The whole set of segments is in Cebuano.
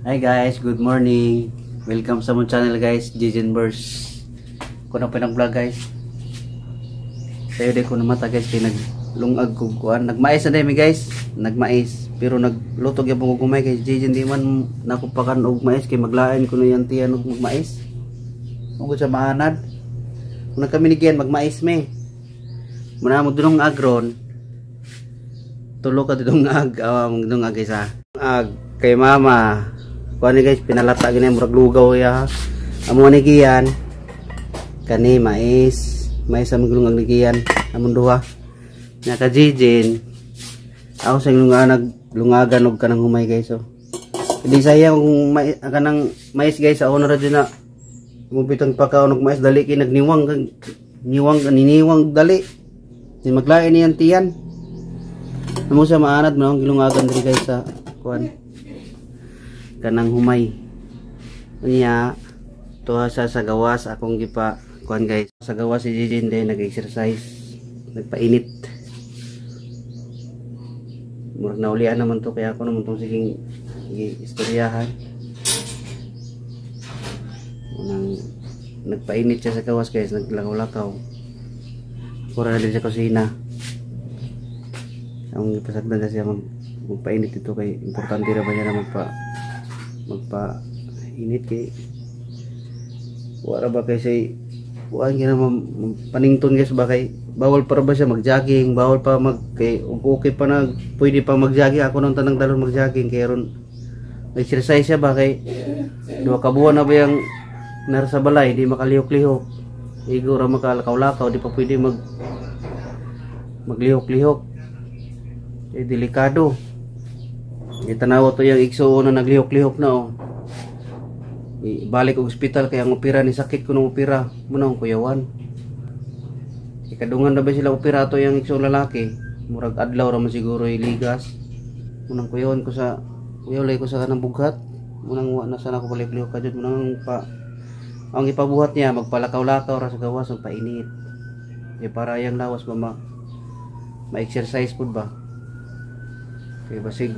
Hi guys, good morning. Welcome sa mong channel guys, Jijen Verse. Kuno pa nag-vlog guys. Sayo di ko namata guys kay naglungag ko kuan. Nagmais na mi guys, nagmais. Pero nagluto gyapon ko gumay kay Jijen di man nakupakan og mais kay maglain ko na yan tiyan og mais. Ug sa maanad. Una kami ni Gian magmais me. Muna mo dunong agron. Tulo ka dungag, dungag guys ha. Ag kay mama. Kuan ni guys, pinalata gini murag lugaw ya. Amo ni Gian. Kani mais, mais sa maglungag ni Gian. Among duha. Nya ka Jijen. Ako sa lunganag lungagan og kanang humay guys oh. Di sayang kung mais, kanang mais guys, ako na ra dyan na mubitang pagkaon og mais dali kay nagniwang niwang niniwang dali. Di maglain niyan tiyan. Amo siya maanad mo ang gilungagan diri guys sa kuan. Kanang humay. Niya tuha sa gawas akong gipa kuan guys. Sa gawas si Jijen din nag-exercise, nagpainit. Murag naulian naman to kaya ako naman tong siging istoryahan. Unang nagpainit siya sa gawas guys, naglakaw-lakaw. Ako ra din sa kusina. Ang ipasagdan siya magpainit dito kay importante ra ba niya na magpainit kay wala ba kay say kuan gyud na panington guys ba kay bawal pa ba siya mag-jogging, bawal pa mag kay okay pa na pwede pa mag-jogging. Ako nang tanang dalon mag-jogging kay ron exercise siya ba kay duha ka buwan na ba yang nara sa balay di makalihok-lihok, igo ra makalakaw-lakaw, di pa pwede maglihok-lihok eh delikado. Itanaw to yung igsuon na naglihok-lihok na oh. Ibalik og ospital kay ang opera ni sakit ko ng opera muna ang kuyawan. Ikadungan na ba sila opera to yung igsuon lalaki? Murag adlaw ra man siguro iligas. Munang kuyawan ko sa kuyaw ko sa kanang bughat. Munang wa na sana ko balik-lihok ka jud munang pa ang ipabuhat niya magpalakaw-lakaw ra sa gawas ang painit. Eh para yang lawas ba ma-exercise pud ba? Kay basig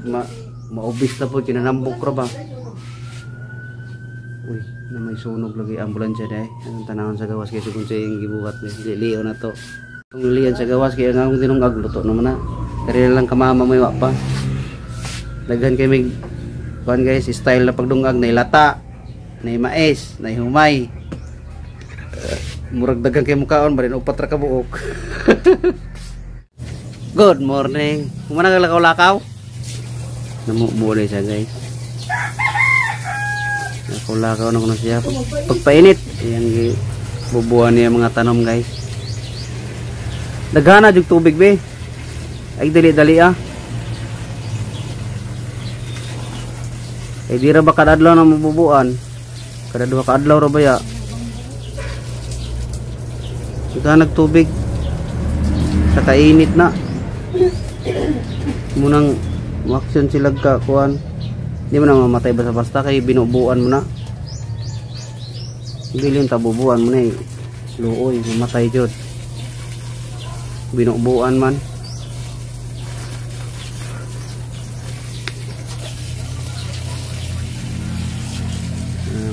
maubis na po kinanambok ra ba. Uy, na may sunog lagi ambulansya dai. Anong tanawon sa gawas kay sugod sa iyang gibuhat ni liliyo na to. Kung liliyan sa gawas kay ang akong tinungag luto naman na. Kari lang kamama mo wa pa. Daghan kay may kuan guys, style na pagdungag na ilata, na mais, na humay. Murag daghan kay mukaon barin upat ra ka buok. Good morning. Kumana ka lakaw-lakaw? Namumuo na siya guys. Lakaw-lakaw na kuno siya. Pagpainit, ayan bubuan niya mga tanom guys. Daghana jug tubig be. Ay dali-dali ah. Ay di ra ba kada adlaw na mabubuan? Kada duha ka adlaw ra ba ya? Daghana tubig. Sa kainit na. Munang action sila ka kuan. Di mo na mamatay basta basta kay binubuan mo na. Bilin tabubuan mo na eh. Luoy mamatay jud. Binubuan man.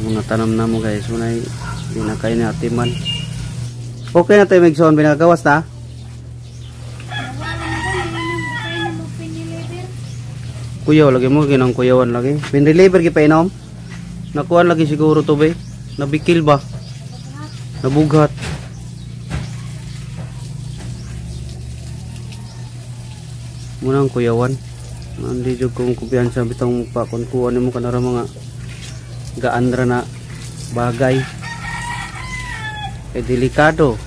Mga tanam na mo guys, munay dinakay na atiman. Okay na tayo magsoon binagawas ta. Kuyaw lagi mo ginang kuyawan lagi. Pinreliever gi painom. Nakuan lagi siguro to be. Nabikil ba? Nabughat. Munang kuyawan. Andi jud kong kumpiyansa bitong pakon-kuan nimo kanara mga gaandra na bagay. Kay delikado.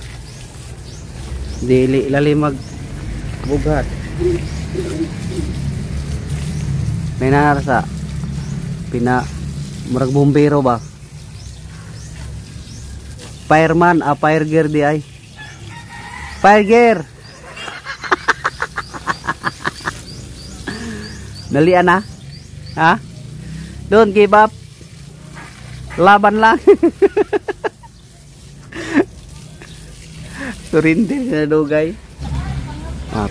Dili lali magbughat. May narasa pina murag bombero ba, fireman, a fire gear di ay fire gear. Dalian na ha, don't give up, laban lang. Surrender na dugay.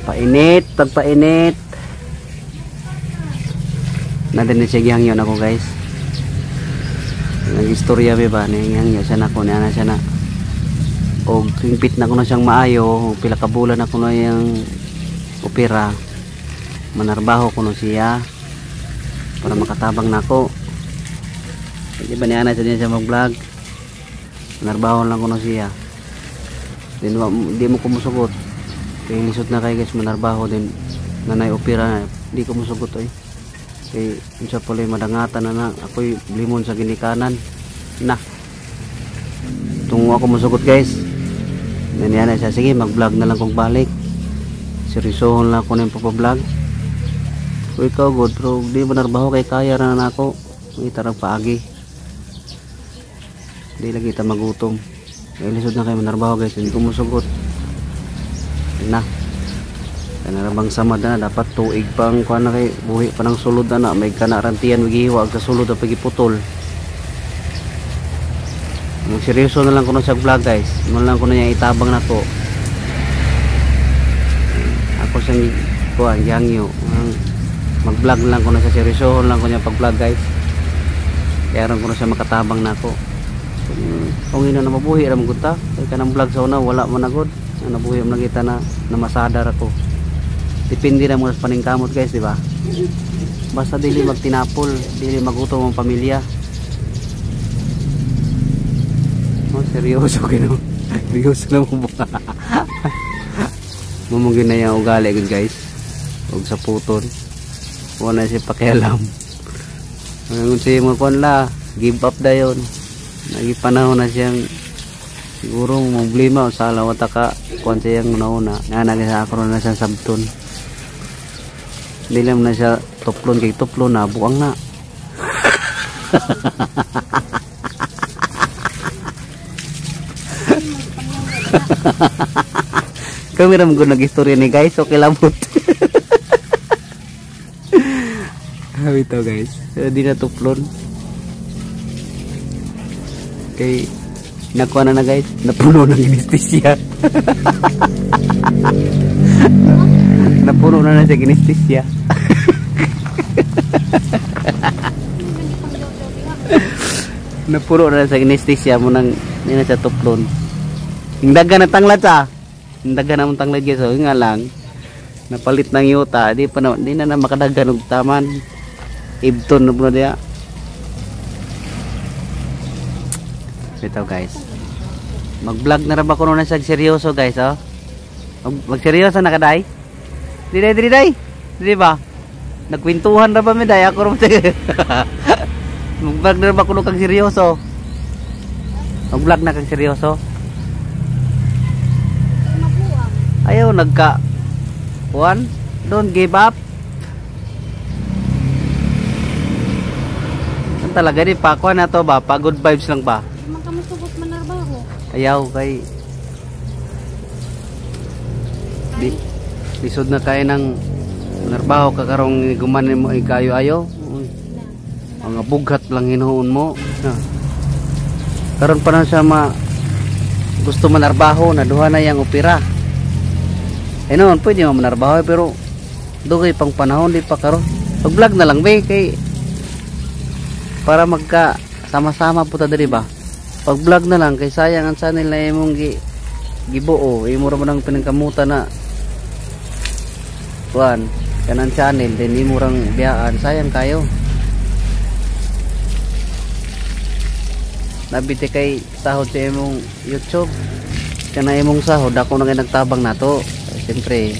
Painit, pagpainit. Natin na siya gihangyon ako guys. Nag-istorya ba ni siya na ko ni ana siya na. Og hingpit na ko na siyang maayo, pila ka bulan na ko na yang opera. Manarbaho ko no siya para makatabang nako. Di ba niya na siya mag-vlog? Manarbaho lang ko no siya. Din di mo kumusugot. Kay lisod na kay guys manarbaho din nanay opera di ko musugot oy. Kay unsa pala madangatan na na ako'y limon sa ginikanan. Na. Tungo ako musugot guys. Niya na siya, sige mag-vlog na lang kung balik. Seryosohon lang ako na yung pagpa-vlog. Kung ikaw good, pero di ba narbaho kay kaya na na ako. Itarang paagi. Di lagi ta magutom. Kaya lisod na kayo manarbaho guys, hindi ko musugot. Na. Kaya na samad na, dapat tuig pang kuha na kay buhi pa ng sulod na na. May kanarantian, magihiwa sa sulod na pagiputol. Magseryoso na lang ko na sa vlog guys. Mo lang ko na niya itabang na to. Ako siyang kuan yangyo. Mag-vlog lang ko na sa seryoso lang ko niya pag-vlog guys. Kaya ron ko na siya makatabang na ako. Kung ina na mabuhi ra man gud ta. Kay kanang vlog sa una wala man na gud. Nabuhi man kita na namasadar ako. Depende na mo sa paningkamot guys, di ba? Basta dili magtinapol, dili magutom ang pamilya. Oh, seryoso kino. Seryoso na mo ba? Mumugin na yung ugali gud guys. Og sa puton. Wala na siya pakialam. Ang siya mga kuan la, give up dayon. Nagipanahon na siyang siguro problema o sala wata ka kuan siyang una-una. Nga sa ako na siyang sabton. Dili man na siya tuplon kay tuplon na buang na. Kami ra man nag-istorya ni guys, okay labot. Ito guys, di na tuplon. Kay nakuha na na guys, napuno ng anesthesia. Napuno na na sa anesthesia. Napuno na sa anesthesia mo nang hindi na siya tuplon. Yung daga na tanglad sa. Yung daga na mong tanglad guys, so nga lang napalit ng yuta, di pa na, di na na makadagan og taman. Ibton na po na diya. Ito guys, mag-vlog na ra ba kuno na siya seryoso guys, oh. Mag-seryoso na ka day? Di day, diri day. Di ba? Nagkwentuhan ra ba mi day? Ako ra mag-vlog na ra ba kuno kang seryoso? Mag-vlog na kang seryoso? Ayaw nagka kuan, don't give up. Ang talaga ni pa kuan na to ba? Pa good vibes lang ba? Magkamusugot man narbaho. Ayaw kay di lisod na kay ng narbaho ka karong guman nimo ay kayo ayo. Mga bughat lang hinuon mo. Na. Karon pa na siya ma gusto manarbaho na duha na yang opera. Eh noon pwede man manarbaho pero dugay pang panahon di pa karon. Pag-vlog na lang be kay para magka sama-sama po ta diri ba. Pag-vlog na lang kay sayang ang channel na imong gibuo, imo ra man ang pinangkamutan na kuan kanang channel din imo rang biyaan, sayang kayo. Nabiti kay sahod sa imong YouTube, kana imong sahod ako na kay nagtabang nato. Siyempre,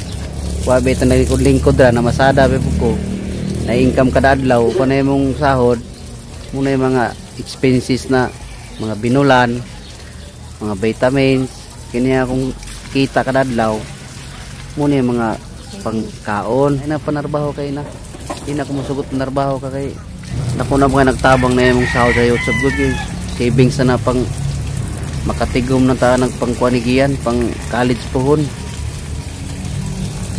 wabe ta naglikod-lingkod ra na masada be ko. Na income kada adlaw kana imong sahod muna yung mga expenses na mga binulan, mga vitamins, kini akong kita kada adlaw muna yung mga pangkaon. Ay na panarbaho kay na. Di na kumusugot panarbaho ka kay nako na mga nagtabang na imong sahod sa YouTube good yun. Savings na pang makatigom na ta nagpangkuanigian pang college pohon.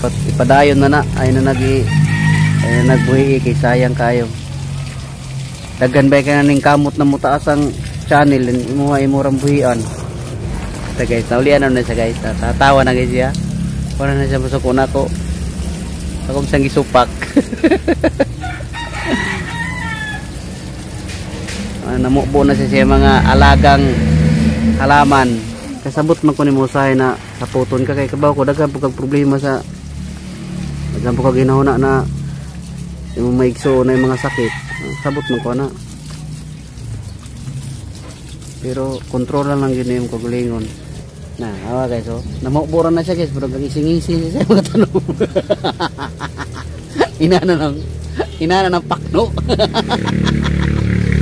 Ipadayon na na ay na nag ay na nagbuhi kay sayang kayo. Daghan ba kay ning kamot na mutaas ang channel imuha imo rang buhian. Ta guys, naulian na siya guys. Tatawa na guys siya. Wala na siya musuko nako. Ako siyang gisupak. Namubo na siya sa mga alagang halaman. Kasabot man ko ni mo usahay na saputon ka kay kabaw ko daghan po kag problema sa daghan po kag ginahuna na yung maigso na yung mga sakit. Sabot man ko na. Pero kontrol lang gyud yung kagalingon. Na, awa guys oh. Namubo ra na siya guys, pero gising-gising siya sa mga tanom. Inana ng pakno.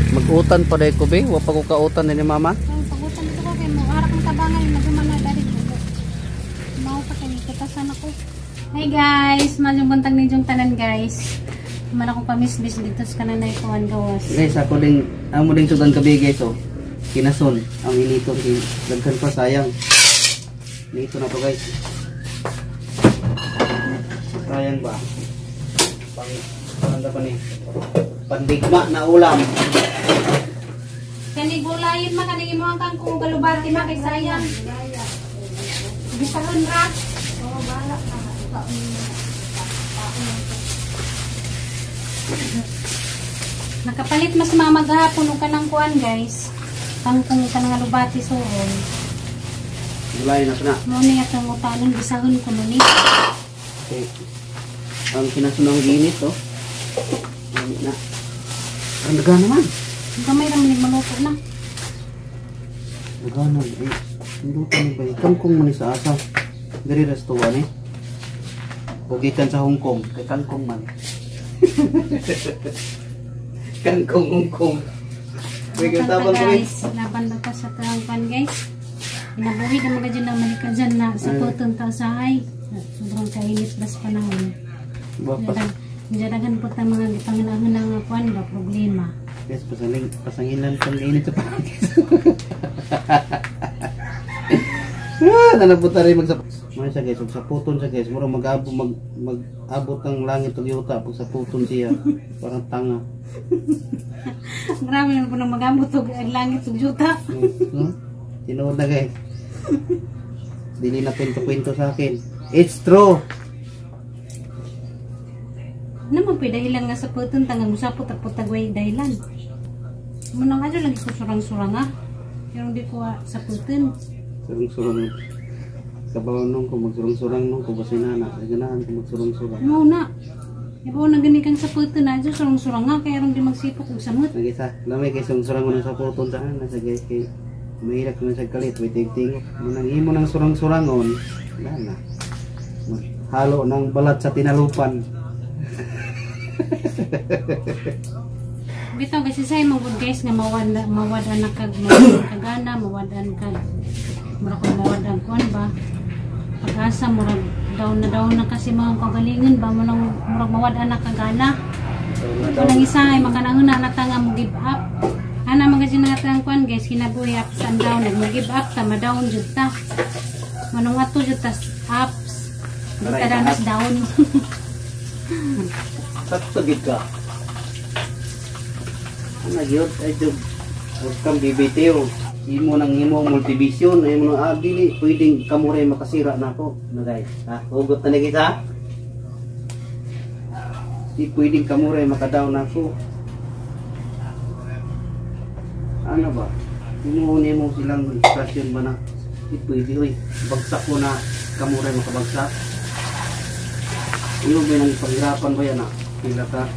Mag-utan pa dahil ko be, wa pa ko kautan ni mama. Ang pagutan dito ko kay mo arak ng tabangan nagumana dali ko. Mao pa kay kitasan ako. Hi guys, maayong buntag ninyong tanan guys. Man ako pamisbis dito sa kananay kuan gawas. Guys, ako ding amo ding sudan gabi guys oh. Kinason ang initon kay daghan pa sayang. Dito na to guys. Sayang ba? Pang pang pa ni. Pandigma na ulam. Kani gulayin man kani imo ang kangkong galubati ma kay sayang. Bisahon ra. Oh, bahala ka. Nakapalit mas mama gahapon og kanang kuan guys. Kangkong kanang alubati suron. Gulayin na to na. Mo ni atong utanon bisahon ko no ni. Okay. Ang kinason ang ginit oh. Lami na. Ang daga naman. Gamay ra man maluto na. Daga na eh. Luto ni ba? Kangkong man ni sa asa. Diri resto ni. O gikan sa Hong Kong, kay kangkong man. Kangkong Hong Kong. Wait, Laban tabang ta ko eh. guys. Laban na ta sa tangkan guys. Kinabuhi na mga dyan na malika dyan na sa putong ta sa ay. Sobrang kainit bas panahon. Ba, Dyan po ta mga gipanginahon nga kuan ba problema. Guys, pasangilan pang init sa pangis. Ah, nanabuta rin magsap. Muna siya guys, magsaputon siya guys. Mura mag-abot ng langit ug yuta pag saputon siya. Parang tanga. Grabe naman po nang mag-abot og ang langit ug yuta. Tinuod na guys. Dili na kwento-kwento sa akin. It's true. Ano man pwede dahilan nga sa putong tangang usapot at putagway dahilan. Munang adyo lagi ko surang-surang ah. Pero hindi ko sa putong. Surang-surang. Kabaw nung ko magsurang-surang nung ko basta nana. Ganahan ko magsurang-surang. Mao na. Ibaw na gani kang sa putong na adyo surang-surang nga kaya rong di magsipok og samot. Nagisa, lamay kay surang-surang ko sa putong sa ana sa guys kay mahirap ko sa kalit, may tingting. Munang imo ng surang-surangon, wala na. Halo ng balat sa tinalupan. Bitaw kasi say mo good guys nga mawad-an na kag kagana, mawad-an kag mura kag mawad-an kuan ba. Pag-asa murag down na kasi mga kagalingon ba mo nang murag mawad-an na kagana. Walang isa ay makanahuna na ta nga mo give up. Ana mga ginatang kuan guys kinabuhi ups and down, nag mo give up ta ma-down jud ta. Manong ato jud ta ups. Di ta danas down. Sakto gid ka. Ana gyud ay jud huwag kang bibitiw. Imo nang imo multivision, imo nang dili pwedeng kamo ray makasira nako. Ano guys? Ha, hugot na ni kita. Di pwedeng kamo ray makadaw nako. Ano ba? Imo nimo silang expression ba na di pwede oy. Bagsak ko na kamo ray makabagsak. Imo ba nang paghirapan ba yan na? Pila ka?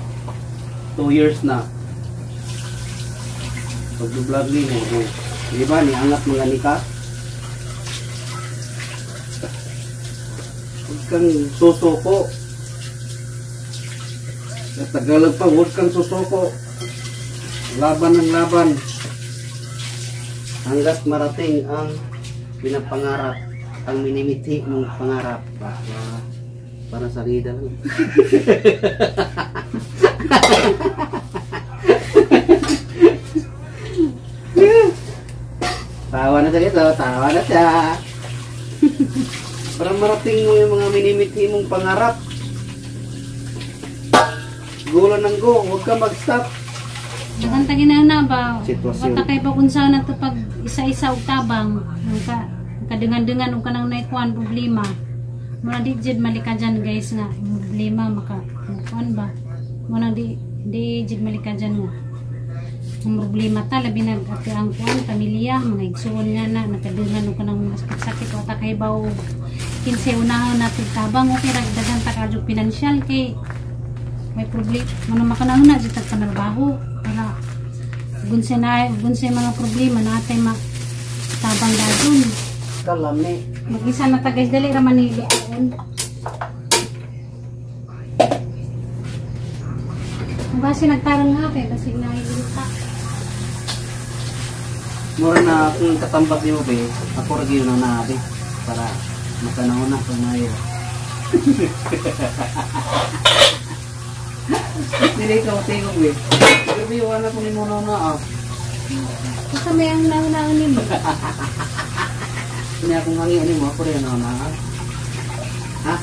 2 years na. Pag-vlog nimo, oh. Di ba ni angat mga nika? Huwag kang susuko. Sa Tagalog pa, huwag kang susuko. Laban ng laban. Hanggat marating ang pinapangarap, ang minimithi mong pangarap. Para sa rida lang. Tawa na siya dito, tawa na siya. Para marating mo yung mga minimithi mong pangarap. Go lang ng go, huwag ka mag-stop. Daghang taginana ba? Sitwasyon. Bata kay ba kung saan na to pag isa-isa og tabang, kadengan-dengan og kanang naikuan problema. Muna di jud malika dyan guys nga problema maka kuan ba. Muna di jud malika dyan nga. Ang problema ta labi na ati ang kuan pamilya, mga igsuon nga na nakadungan og kanang mga sakit-sakit wa ta kahibaw kinsay unahon natin tabang. Okay ra daghan ta kadyo pinansyal kay may problema mo makanahon na jud tag panarbaho para gunsay na gunsay mga problema natay ma tabang dayon. Kalami. Mag-isa na ta guys, dali ra man ni lutoon. Basi nagtarong nga kay basig na iluta. Mura na akong katambak nimo be, ako ra gyud na naabi para makanahon na kung maayo. Dili ka matingog be. Grabe wala ko nimo na na ah. Basta may ang nauna nimo. Kanya akong hangyo nimo, ako ra na na. Ha?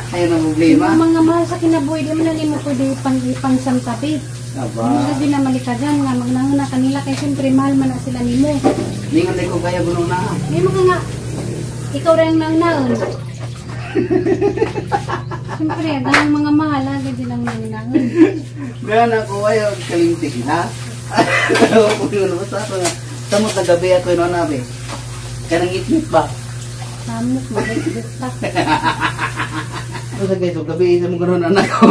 Ayun ang problema. Yung mga mahal sa kinabuhi, di man na nimo pwede ipang isamtabi. Aba. Ano sa din na malikagan nga magnahuna kanila kay siyempre mahal man na sila nimo. Ningon ko kaya guno na. May mga nga ikaw rin ang nangnaon. Siyempre, ang mga mahal agad din ang nangnaon. Ganun ako ayo kalintig na. Ako yun basta ako nga. Samot na gabi ako yun na be. Kanang itmit ba? Samok, mabait pa. Basta guys, og gabi sa mga ganun anak ko.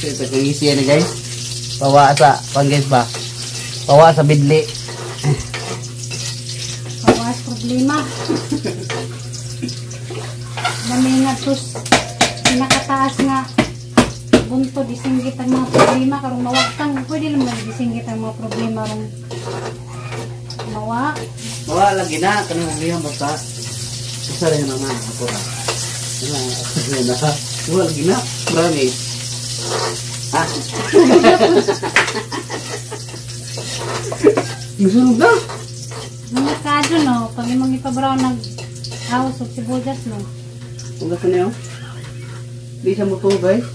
Ito kung easy yan guys. Pawa sa, pang guys ba? Pawa sa bidli. Pawas problema. Dami nga tus pinakataas nga buntod isinggit ang mga problema karong mawagtang pwede lang man isinggit ang mga problema rong mawa. Mawa lagi na kanang problema basta. Basta rin naman ako ra. Wala, ako na. Mawa lagi na. Promise. Ha? Musunog na. Mga kadyo no, pag imong ipabraw nag house of sibuyas no. Kung gusto niyo. Di siya mo to guys.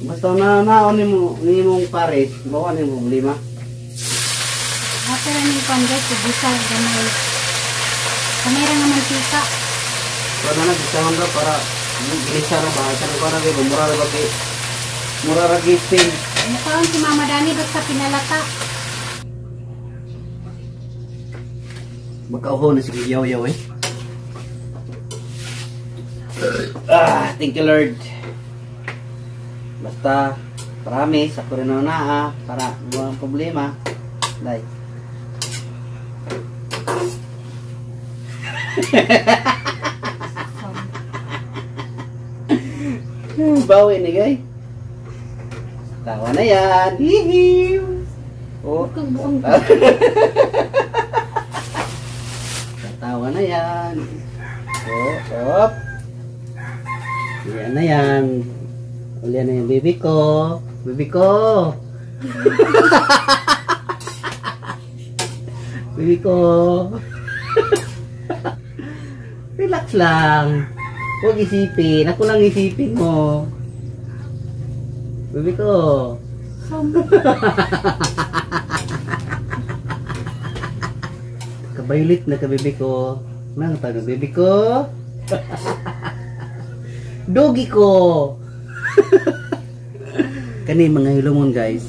Basta na naon nimo nimong pares, bawa nimo problema. Ate ra ni pan guys, kubisa gamay. Kamera nga mantika. Wala na gisahan ra para ginisa ra ba sa para kay mura ra ba kay mura ra gising. Mukhaan si Mama Dani basta pinalata. Magkauho na si Yaw-yaw eh. Ah, thank you Lord. Basta promise ako rin na ah, para walang problema. Dai. Bawi ni guys. Tawa na yan. Hihiw. Oh. Tawa na yan. Oh, op. Yan na yan. Ulian na yung baby ko. Baby ko. Baby ko. Relax lang. Huwag isipin. Ako lang isipin mo. Baby ko. Kabayulit na ka, baby ko. Nang tawag baby ko. Doggy ko. Kani mga hilumon guys.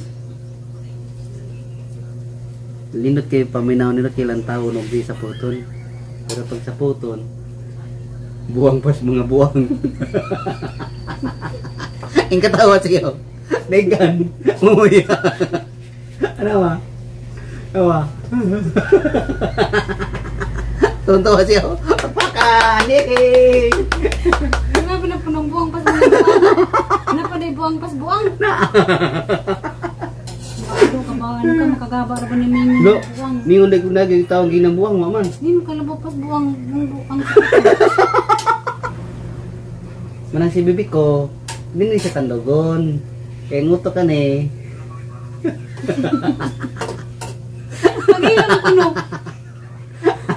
Lindot kayo paminaw nila kailan tao nung di sa puton. Pero pag sa puton, buwang pas mga buwang. Ang katawa siyo. Negan. Umuya. Ano ba? Ano ba? Tuntawa siyo. Pakan! Yay! Ano ba na punong buwang pas buwang? Ano pa na buwang pas buwang? Ano ka ba? Ano ka makagaba ra ba ni Ming? No. Ningon na kung naging taong ginabuwang maman. Hindi mo kalabo pas buwang. Buwang. Manang si bibi ko, hindi siya tandogon. Kaya nguto ka ni. Pag-ilom ko no.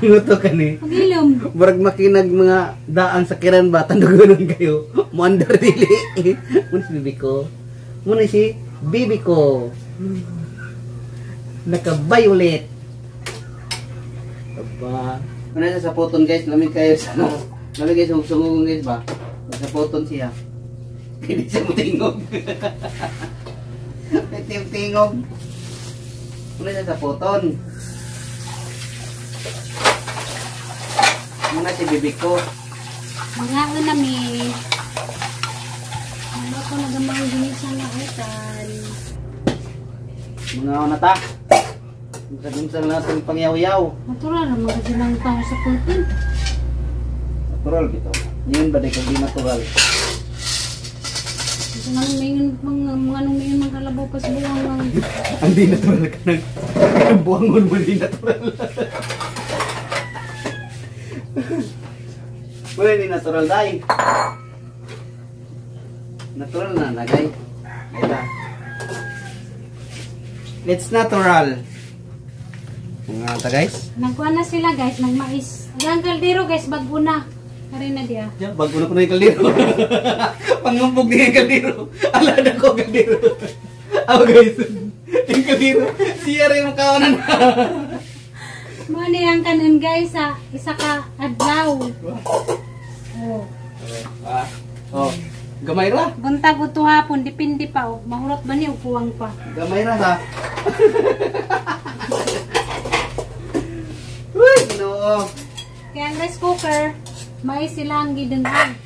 Nguto ka ni. Pag-ilom. Murag makinag mga daan sa kiran ba, tandogonon kayo. Muandar dili. Muna si bibi ko. Muna si bibi ko. Naka-violet. Aba. Muna siya sa poton guys. Lamig kayo sa... Lamig kayo sa hugsungon guys ba? Sa poton siya. Hindi siya mutingog. Pwede yung tingog. Muna siya sa puton. Muna si bibi ko. Mga nami. Ano ko nagamang ginisa nga utan. Mga na ta. Sa natin pangyaw-yaw. Natural ra mga silang tao sa pulpin. Natural bitaw. Yun ba di kung di natural? Kasi nang mayon mga nung mayon mga kalabaw pas buwang ang Ang di natural ka nang ang buwangon mo di natural. Wala di natural day. Natural na nagay. Ita. It's natural. Mga ta guys. Nagkuha na sila guys, nagmais. Ang kaldero guys, bago na. Kare na diya. Ya, bago na ko na yung kaldero. Pangumpog niya yung kaldero. Ala na ko kaldero. Ako guys, yung kaldero. Siya rin makawanan na. Mo ni ang kanon guys sa isa ka adlaw. Oh. Ah, oh, gamay ra. Buntag o hapon, depende pa og mahurot ba ni o kuwang pa. Gamay ra ha. Uy, Ginoo. Kaya ang rice cooker, mais sila ang gidungag.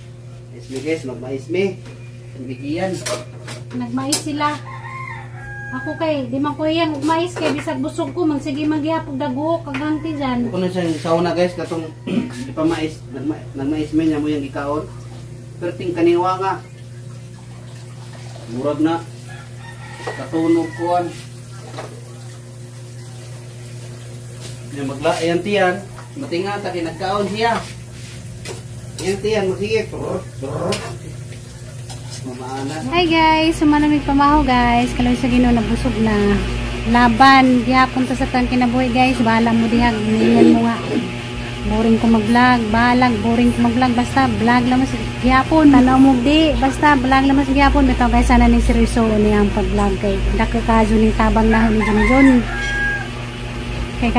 Mais mi guys, magmais mi. Bigiyan. Nagmais sila. Ako kay, di man ko iyang og mais kay bisag busog ko, magsige magyapog daguok kagangti dyan. Kuno siya sa una guys katong di pa mais, nagmais mi niya mo yung gikaon. Pero ting kaniwa nga. Murag na katunog kuan. Nya magla ayan tiyan, matinga ta kay nagkaon siya. Ayan tiyan magsige. Mamaana. Hi guys, sumanamig pamaho guys. Kaloy sa Ginoo nabusog na. Laban gihapon ta sa tang kinabuhi guys. Bahala mo diha, ningon mo nga. Boring ko mag-vlog, balag boring ko mag-vlog, basta vlog lang mas gihapon, tanaw mo di, basta vlog lang mas gihapon. Bitaw guys, sana ning seryoso ni ang pag-vlog kay dako kajo ning tabang na ni Junjun. Kay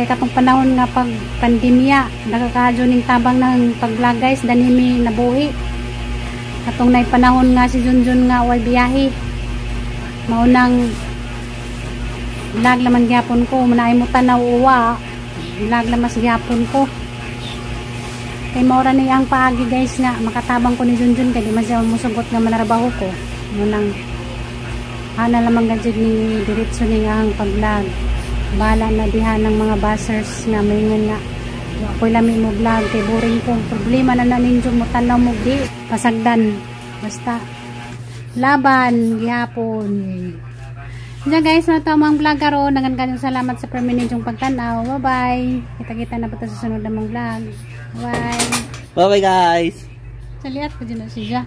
katong panahon nga pag pandemya, dako kajo ning tabang ng pag-vlog guys, danimi nabuhi. Katong nay panahon nga si Junjun nga way biyahe. Maunang vlog laman gyapon ko, manaay mo tanaw uwa. Vlog laman gyapon ko. Kay maura ni ang paagi guys nga makatabang ko ni Junjun kay di man siya musugot nga manarbaho ko. Munang ana lamang gajud ni diretso ni nga ang pag-vlog. Bahala na diha ng mga buzzers nga maingon nga ako'y lami mo vlog kay boring ko. Problema na na ninyo mo tanaw mo di pasagdan. Basta laban gihapon. Diyan guys, na ito ang vlog karon. Daghang kayong salamat sa permanent yung pagtanaw. Bye bye. Kita-kita na po sa susunod na mong vlog. Bye. Bye bye guys. Saliat ko dyan na siya.